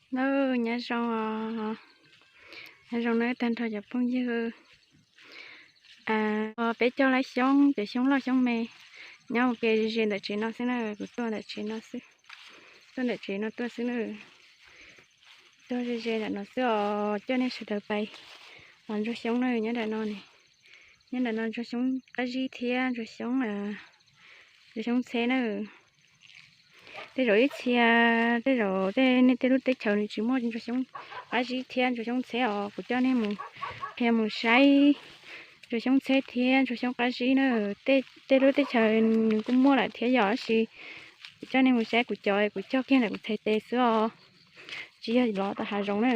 Nawb, nyob zoo, nyob zoo nawb tag nrho cov phooj ywg. Peb cog lab xyoob, cov xyoob loj xyoob me, nyob ua ke ze ze ntawm tsev no xwb na, kuv tuaj ntawm tsev no xwb, tuaj ntawm tsev no tuaj xwb na. Tuaj ze ze ntawm no xwb os, coj nej sawv daws pais los ntsuag xyoob na. Nyob nram no, nyob nram no ntsuag xyoob qab zib thiab ntsuag xyoob, ntsuag xyoob ntxheb na. Tej zaum ib txhia, tej zaum tej nej tej lub teb chaws nws tsis muaj ntsuag xyoob qab zib thiab ntsuag xyoob ntxheb os, kuv coj nej mus, qhia mus saib ntsuag xyoob ntxheb thiab ntsuag xyoob qab zib na. Tej lub teb chaws nws kuj muaj lawm thiab yom, tab sis kuv coj nej mus saib kuv cov kuv cog kiag ntawm kuv txhais tes xwb os, tsis yog lov tom hav zoov na.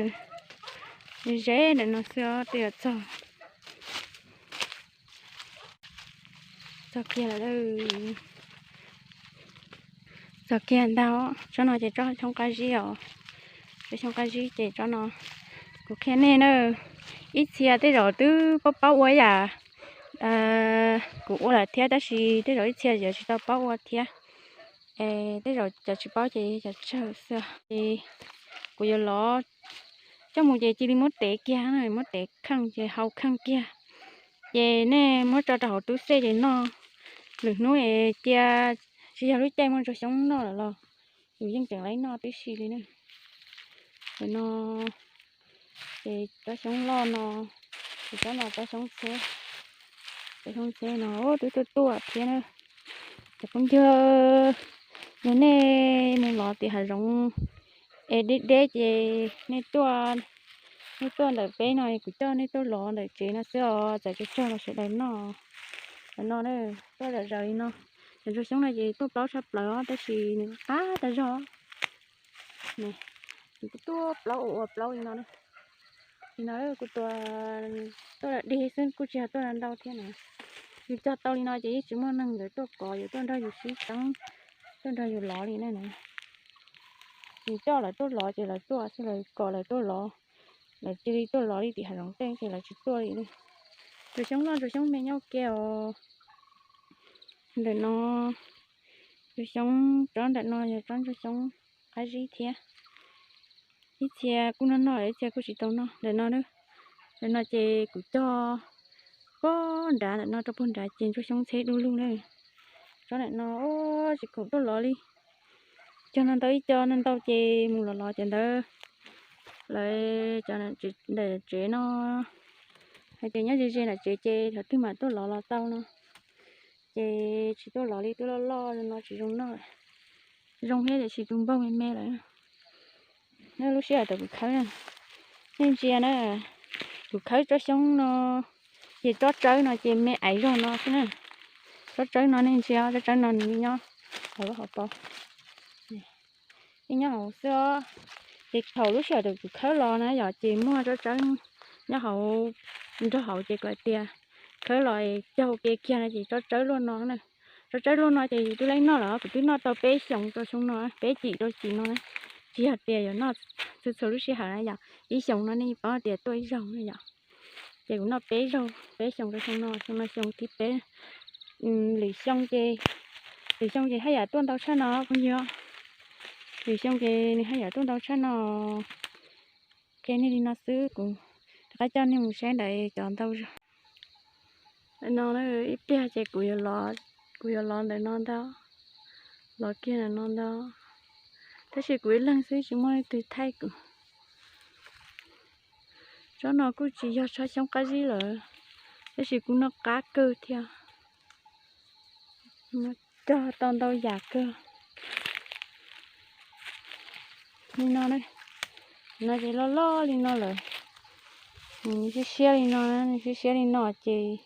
Ze ze ntawm no xwb os, twb yuav txog, txog kiag lawm, txog kiag ntag. Tsob no ces tsob xyoob qab zib os, tsob xyoob qab zib ces tsob no kuv qhia nej na. Ib txhia tej zaum twb paub paub ua yam kuv ua lawm thiab, tab sis tej zaum ib txhia yuav tsis tau paub ua thiab. Tej zaum cov tsis paub ces cov tsawg xwb. Ces kuv yuav lov coj mus ces cia li muab tev kiag, muab tev kheej ces hau kheej kiag. Ces nej muab tso rau hauv tub xej ces noj. Lwm hnub es cia, tsis yog lub caij muaj ntsuag xyoob noj lawm los yus yeej tseem laib noj tib si li na. Ntawm no ces tsob xyoob loj no, ces tsob no tsob xyoob ntxheb, tsob xyoob ntxheb no twb tuaj tuaj thiab na. Cov phooj ywg, yog nej mus lov tim hav zoov es deb deb ces nej tuaj, nej tuaj ntawm peb no, kuv coj nej tuaj lov ntawm tsev no xwb os, txawm tsawg tsawg los sawv daws noj. Ntawm no tuaj zom zaws li no, cov ntsuag xyoob no ces tuaj plaub tshaj plaws os, tab sis nws qab tas zog. Nws kuj tuaj plaub ua ua plaub li no. Li no kuj tuaj, tuaj dog dig xwb, kuj tsis yog tuaj ntau thiab na. Yus cog tau li no ces yeej tsis muaj neeg yuav tuaj kov, yuav tuaj nrog yus sib teeb, tuaj nrog yus lov li na. Yus coj lawv tuaj lov ces lawv tuaj xwb, lawv kom lawv tuaj lov, lawv cia li tuaj lov li tim hav zoov tej ces lawv tsis tuaj li. Ntsuag xyoob loj ntsuag xyoob me nyob ua ke os. Ntawm no ntsuag xyoob, tsob ntawm no yog tsob ntsuag xyoob qab zib thiab. Ib txhia kuj noj noj, ib txhia kuj tsis tau noj. Ntawm no, ntawm no ces kuv cog pob nrad ntawm no rau puag nrad ces ntsuag xyoob ntxheb du lug na. Tsob ntawm no tsis khoom tuaj lov li. Cog no ntau ib co no ntau ces mus lov lov cov ntawd, lawv cov ntawm tsev no hais tias nyob ze ze nram tsev ces thaum twg mam tuaj lov los tau no. Ces tsis tuaj lov li, twb loj loj no tsis zoo noj. Zoo thiab tiam sis tus npaug me me lawm. Lub sij hawm thaum kuv khawb na, nej ntsia na, kuv khawb tsob xyoob no, ces tsob tsawb no ces me aiv zog no xwb na. Tsob tsawb no nej ntsia, tsob tsawb no nws nyob hauv lub hauv paus, nyob hauv xwb os. Ces thaum lub sij hawm thaum kuv khawb los na yom, ces muaj tsob tsawb nyob hauv, nrog hauv ces kuv hais tias khawb los cog ua ke kiag no ces tsob tsawb luaj no na. Tsob tsawb luaj no ces yus twb laib noj lawm, kuv twb noj tau peb xyoos rau xyoo no, peb cim rau cim no na. Tsis yog tias yuav noj txhua txhua lub sij hawm na yom, ib xyoos no nej paub tias tuaj ib zaug na yom. Ces kuv noj peb zaug, peb xyoos rau xyoo no, xyoo no xyoo thib peb. Lwm xyoo ces, lwm xyoo ces haj yam tuaj ntau tshaj no phooj ywg. Lwm xyoo ces nws haj yam tuaj ntau tshaj no. Qhia nej li no xwb, kuv rov qab coj nej mus saib ntawd cov ntau zog. Ntawm no ib pliag ces kuv yuav los, kuv yuav los ntawm no ntag, los kiag ntawm no ntag. Tab sis kuv ib leeg xwb tsis muaj leej twg thaij kuv. Tsob no kuj tsis yog tsob xyoob qab zib lawm, tab sis kuj noj qab kawg thiab. Cog tau ntau yam kawg. Li no, no ces loj loj li no lawm. Nws siab siab li no, nws siab siab li no ces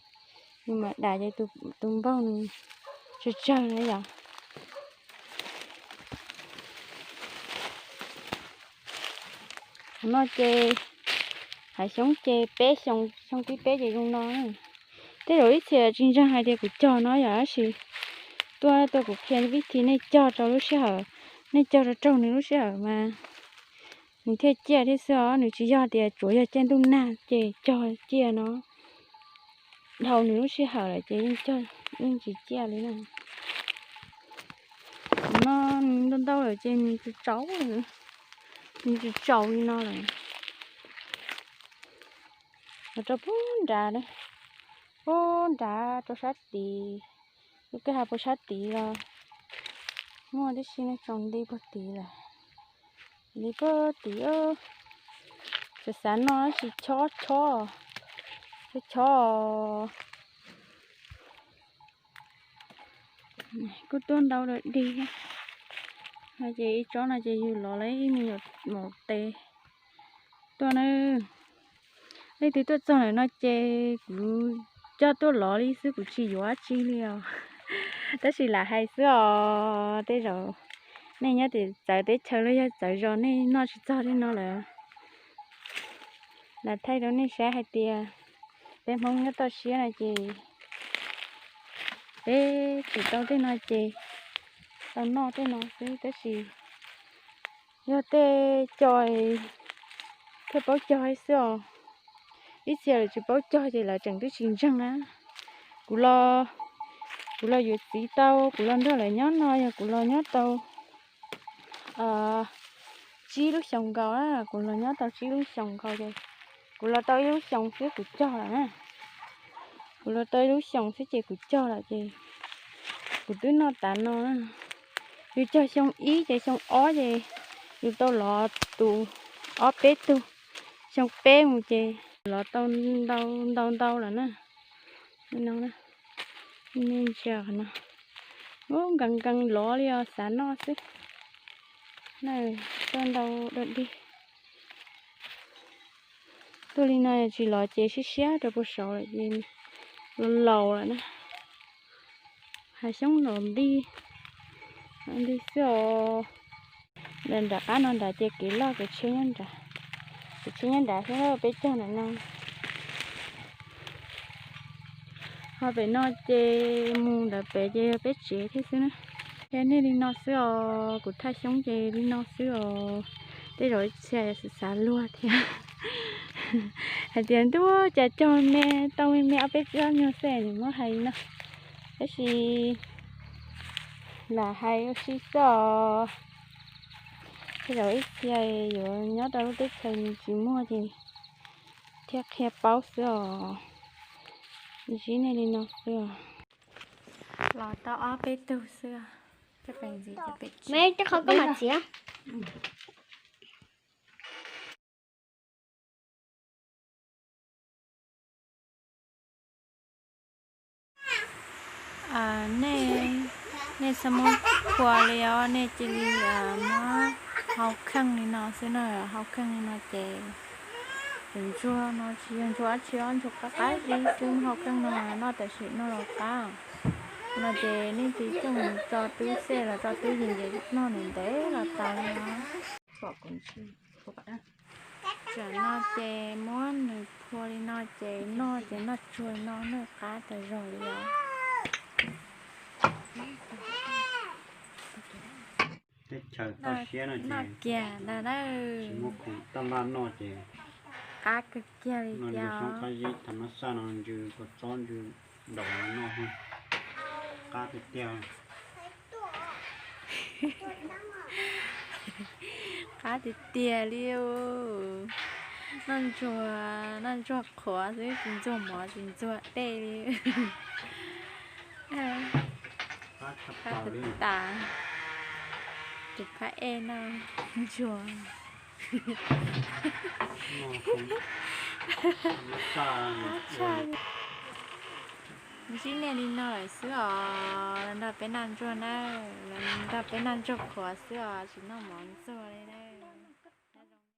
nws mam dam ces tus npaug nws tsawg tsawg na yom. Qhov no ces hav xyoob ces peb xyoo, xyoo thib peb ces zoo no. Tej zaum ib txhia tsis ntseeg hais tias kuv cog no yom, tab sis tuaj tuaj kuv qhia vib thi nej cog rau lub sij hawm, nej cog rau raug nws lub sij hawm mas nws thiaj ciaj thiab xwb os. Nws tsis yog tias tsuav yog caij ntuj nag ces cog ciaj no, dhau nws lub sij hawm lawm ces yeej cog, yeej tsis ciaj li na. Qhov no nws ntau ntau lawm ces nws tsaus tsaus lawm. Nws tsis tsaus li no lawm. Los rau puag nrad, puag nrad rau sab tid, lub kwj ha puag sab tid los muaj tib si, nws tsaus nti puag tid lawm. Nti puag tid, tseem xav noj tab sis chob chob, chob chob. Kuj tuaj ntau dawm dig no ces ib tsob no ces yug los lawm ib me nyuam maum tes tuaj na. Leej twg tuaj txog ntawm no ces kuv coj tuaj lov li xwb, kuv tsis yuav dab tsi li os. Tab sis lam hais xwb os, tej zaum nej nyob tim txawv teb chaws los yog txawv zos nej noj tsis txog tej no lawm. Lam thaij rau nej saib hais tias peb Hmoob nyob toj siab no ces peb tsis tau tej no ces tau noj tej no xwb, tab sis yog tej co thiaj paub cog xwb os. Ib txhia lawv tsis paub cog ces lawv tseem twb tsis ntseeg na. Kuv los, kuv los yuav txiv tau, kuv los nrog lawv nyob no yog kuv los nyob tau tsib lub xyoos nkaus na, kuv los nyob tau tsib lub xyoos nkaus ces kuv los tau ib lub xyoos xwb kuv cog lawm na. Kuv los tau ib lub xyoos xwb ces kuv cog lawm ces kuv twb noj tas no. Yus cog xyoo ib ces xyoo ob ces yus tau lov tus ob peb tug, xyoo peb mus ces lov tau ntau ntau ntau lawm na. No, nej ntsia qhov no, ub, nkees nkees lov li os, xav noj xwb. Na, tuaj ntau dawm dig. Tuaj li no tsis lov ces siab siab rau puag saud lawm ces laus laus lawm na. Hav xyoob los nti, los nti xwb os. Nram qab no nrad ces kev loj kev tsheb nyob nrad, kev tsheb nyob nrad xwb, peb cog ntawm no. Ho pem no ces mus ntawd pem ces yog peb tsev thiab xwb na. Ces nej li no xwb os, kuv thaij xyoob ces li no xwb os. Tej zaum ib txhia xav luag thiab hais tias ntuj cas cog me tau me me ob peb txhiab nyuag xwb nws muab hais li no. Tab sis lam hais ua si xwb os. Tej zaum ib txhia yuav nyob rau lub teb chaws tsis muaj ces thiaj qhia paub xwb os. Ntsib nej li no xwb os. Los tau ob peb tug xwb. Nej, nej txhob muab phua li os, nej cia li muab hau kheej li no xwb na, hau kheej li no ces tus ntsuag no tsis yog ntsuag dab tsi os, ntsuag qab qab li xwb, muab hau kheej no noj tam sim no los qab. No ces nej cia li coj mus tso twb xej los tso twb ywm ces noj ntev ntev los tas li os. Tam no ces muab nws phua li no ces noj ces noj tsuag li no noj qab tas zog li os. Teb chaws toj siab no ces kiag ntag na, tsis muaj khoom taj laj noj ces qab kawg kiag li no. Ntsws xyoob qab zib tham mab saj no, ntsws kua txob, ntsws ntaus no noj, qab tiag tiag. Qab tiag tiag li. Noj ntsuag, noj ntsuag qhuav xwb, tsis ntxuag mov tsis ntxuag dej li. Qab tas, tus phab ej noj ntsuag. Ntsib nej li no lawm xwb os, los nrog peb noj ntsuag na, los nrog peb noj ntsuag qhuav xwb os, tsis noj mov ntxuag li na.